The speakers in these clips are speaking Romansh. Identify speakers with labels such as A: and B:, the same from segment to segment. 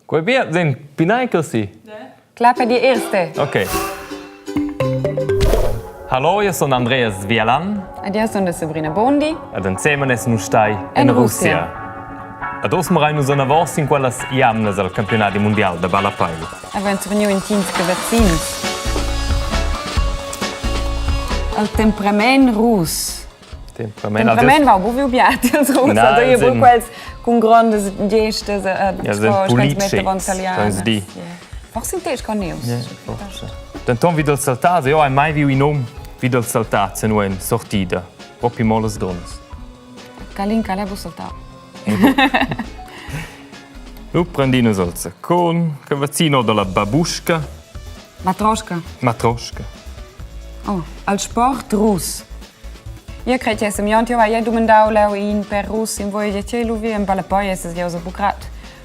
A: Quei bia sind pinai così.
B: Klappe die erste.
A: Ok. Hallo, io sono Andreas Vielan.
B: Ed io sono Sabrina Bondi.
A: Ed ensemen es nus stai in Russia. Ed oz marein nus anavos in quellas jamnas al campionati mundial da ballapei.
B: Avein survegniu intgins cavazzins. Il temperament russ.
A: Temperament.
B: Temperament va bu viu bia tiels russ, also io bu quels cun grondas gestas
A: Ja, sind pulit di.
B: Forse in te con neus.
A: Denton vi dal saltar, io hai mai viu in um vi dal saltar se nu en sortida. Propi molas donnas.
B: Calin cal bu saltar.
A: Lu prendin nus il con cavazzino dalla babuschka.
B: Matroschka.
A: Matroschka.
B: Oh, al sport russ. Io crei che se io hai domandau leu in per russ in voi che lu vi en ballapoi esses jeu so bucrat.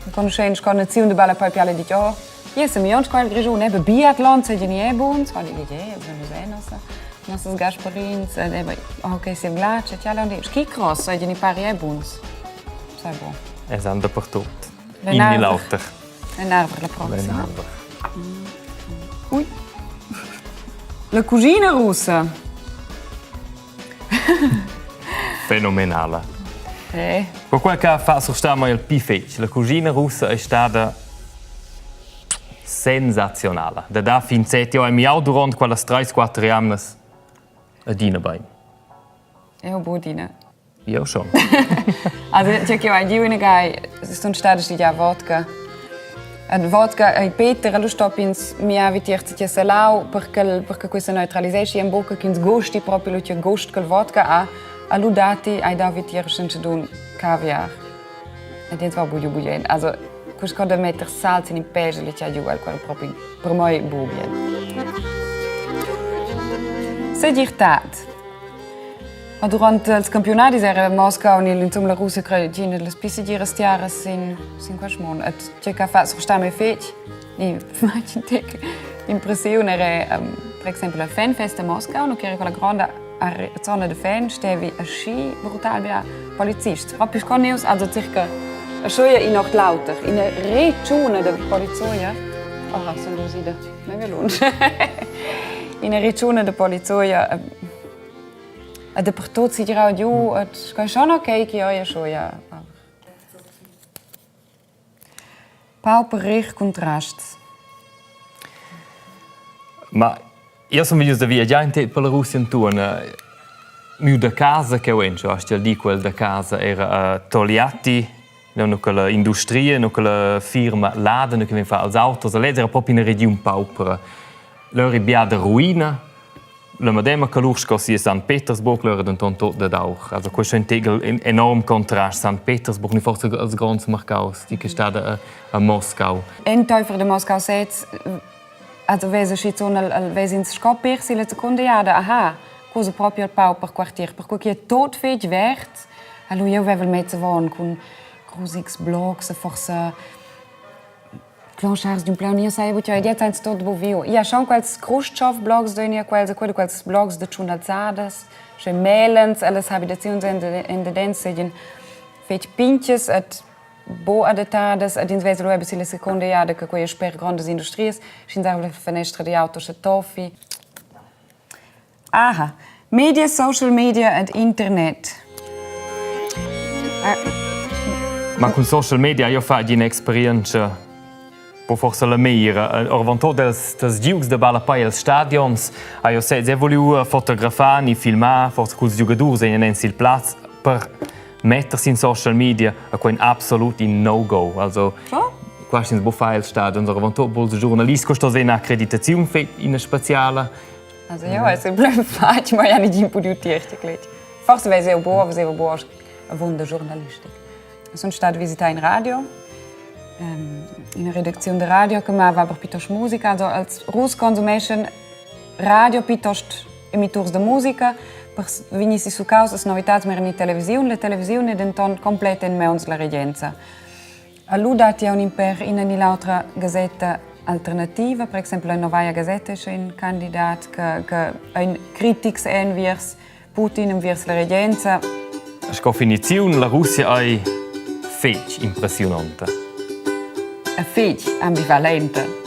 B: Conoscendo con naziun de ballapoi piale di oh, io se mi on qua il Grischun ebbe biathlon se geni è buns, fa di je, se nu nossa nossas Gasparins, ed ok se glace, tja und Skicross, se geni pari è buns. Sei bo.
A: Es han dapertut. In ni l'auter.
B: L'enarver la prossima. Ui. La cuschina russa.
A: Fenomenala.
B: Eh.
A: Per quel che fa surstar mai il pli fetg, la cuschina russa è stada sensazionala. Da dar fin set, io hai miau durant quellas treis, quatter jamnas adina bein.
B: Eu budina.
A: Jeu schon.
B: Also tgei ch'jeu hai giu inaga sun stada studiar vodka. En vodka ei Peter, lu stopp'ins miar vitier tgei salau per ch'el per che questa neutraliseschi en bucca ch'ins gusti propi lu tgei gust ch'el vodka ha. A lu datti ei dau vitier sch'entschadun caviar. Ed ins va bugen bugen. Also quest co da metter sal sin in pèsch li tgei giu el quel propi per mei bugen. Segirtad. Ma durant ils campiunadis era Moscau ni insumma la Russia creina las pli segiras tiaras sin, sin quest mund. Et tge che fa surstar mei fetg, ni tec impressiun era um, per exempel la Fanfest a Moscau, no che era quella gronda zona de fan, stevi aschi brutal bia polizists. Propi sco neus, also circa aschoia in ord l'auter, ina reciuna de polizoia. Oh, sono riuscita, mega lunsch. Ina reciuna de polizoia E dapertut si girau giu et quei schon ok che jeu schon ja. Pauper rich contrasts.
A: Ma io sun vegnius da viagiar in per la Russia intuorn. Miu da casa ch'eu entro, astgel dir quel da casa era a Togliatti, nu che la industria, nu che la firma Lada, nu che vegn fa als autos, lez era propi ina regiun paupera. Leu eri bia da ruina, La medema calur sco si a San Petersburg era denton tot dad aur. Also questo è un tegel enorm contrast. San Petersburg ni forse als gronds marcaus, di che stada a, a Moscau.
B: Enteifer de Moscau sez, also vesa schizun al, al vesins sco persi la seconda jada, aha, cosa proprio al pauper quartier, perché che è tot fetg verd. Allora io avevo il mezzo avon cun grusigs blocs e forse Clochars d'ün plaun, io sai buca, ed ins tot bu viu. Ia schon quels Khrushchev blogs da quels e quels blogs da tschun alzadas, sche melens, ellas habitaziuns endadens seigien fetg pintgas et bo adattadas ed ins vesa lu eben la seconda jada che quei è sper grondas industrias, sch'ins arva la fenestra di auto sche tofi. Aha, media, social media ed internet.
A: Ma cun social media io fa in'experienza po forse la meglra. Oravant dels, dels giugs da ballapei als stadions ha io sez vogliu fotografar ni filmar, forse culs giugadurs ein sil plaz per mettersi in social media a quei absolut in no-go. Also
B: oh?
A: qua ins bo fa ils stadions, oravant tot bols giornalists, questo è un'accreditazione in speciale.
B: Also ja, es il plü fatg, ma ja nigin pudiu tier cletg. Forse vese eu buo, veseva buo avunda giornalistic. Sun stat visitar in radio, ähm, in redacziun de radio che mava aber piuttost musica, also als Russ consumeschan radio piuttost emitturs de musica, per vegnissi su causas novitats mehr in televisiun, la televisiun è denton complet in mauns la regenza. Lu datti aunc in per ina ni l'autra gasetta alternativa, per exempel la Novaja Gazeta è in candidat che, che ein critics enviers Putin, enviers la regenza.
A: Sco finiziun, la Russia ei fetg impressiunonta.
B: E fetg ambivalenta.